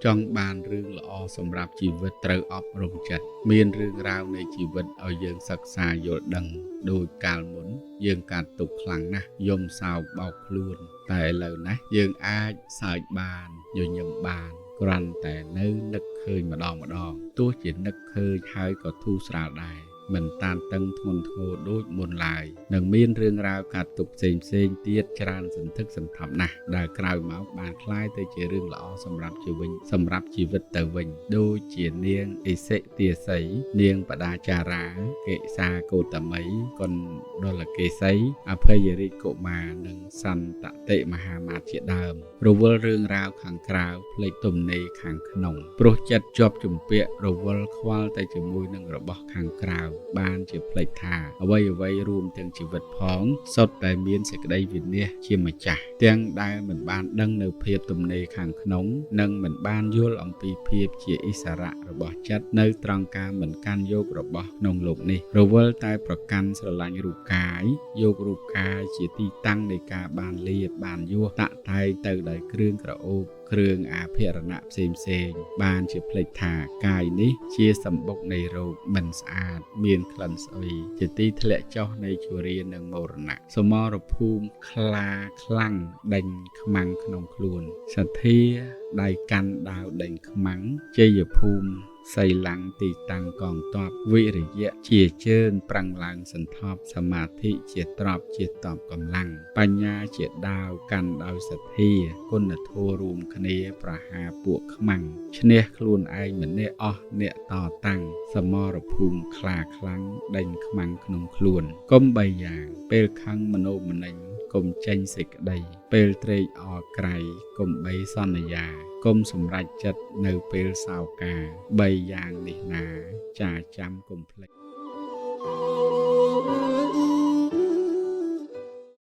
ចង់បានរឿងល្អសម្រាប់ជីវិតត្រូវអប់រំចិត្តមានរឿងរ៉ាវនៃជីវិតឲ្យយើងសិក្សាយល់ដឹងដូចកាលមុនយើងកាត់ទុកខ្លាំងណាស់យំសោកបោកខ្លួនតែឥឡូវនេះយើងអាចសើចបានញញឹមបានគ្រាន់តែនៅនឹកឃើញម្ដងម្ដងទោះជានឹកឃើញហើយក៏ធូរស្រាលដែរមិនតានតឹងធ្ងន់ធ្ងរដូចមុនឡើយនឹងមានរឿងរ៉ាវកាត់ទុកផ្សេងផ្សេងទៀតច្រើនសន្ធឹកសន្ធាប់ណាស់ដែលក្រោយមកបានក្លាយទៅជារឿងល្អសម្រាប់ជីវិតសម្រាប់ជីវិតទៅវិញដូចជានាងឥសិទាសីនាងបដាចារាកិសាកោតមីកុណ្ឌលកេសីអភ័យរាជកុមារនិងសន្តតិមហាមាត្រជាដើមរវល់រឿងរ៉ាវខាងក្រៅភ្លេចទំនេរខាងក្នុងព្រោះចិត្តជាប់ជំពាក់រវល់ខ្វល់តែជាមួយនឹងរបស់ខាងក្រៅបានជាភ្លេចថាអ្វីអ្វីរួមទាំងជីវិតផងសុទ្ធតែមានសេចក្តីវិនាសជាម្ចាស់ទាំងដែលមិនបានដឹងនៅភាពទំនេរខាងក្នុងនិងមិនបានយល់អំពីភាពជាអិសរៈរបស់ចិត្តនៅត្រង់ការមិនកាន់យករបស់ក្នុងលោកនេះរវល់តែប្រកាន់ស្រឡាញ់រូបកាយយករូបកាយជាទីតាំងនៃការបានលាភបានយោតាក់តែងទៅដោយគ្រឿងក្រអូបគ្រឿងអាភិរណៈផ្សេងផ្សេងបានជាភ្លេចថាកាយនេះជាសម្បុកនៃរោគមិនស្អាតមានក្លិនស្អុយជាទីធ្លាក់ចុះនៃជរានិងមរណៈសមរភូមិខ្លាខ្លាំងដេញខ្មាំងក្នុងខ្លួនសទ្ធាដៃកាន់ដាវដេញខ្មាំងជ័យភូមិសីលំទីតាំងកងទ័ពវិរិយៈជាជើងប្រឹងឡើងសន្ធប់សមាធិជាទ្របជាតបកម្លាំងបញ្ញាជាដាវកាន់ដោយសទ្ធាគុណធម៌រួមគ្នាប្រហារពួកខ្មាំងឈ្នះខ្លួនឯងម្នាក់អស់អ្នកតតាំងសមរភូមិខ្លាខ្លាំងដេញខ្មាំងក្នុងខ្លួនកុំបីយ៉ាងពេលខឹងមโนមនិញកុំចេញសេចក្តីពេលត្រេកអរក្រៃកុំបីសន្យាកុំសម្រេចចិត្តនៅពេលសោកាបីយ៉ាងនេះណាចាចាំកុំភ្លេច។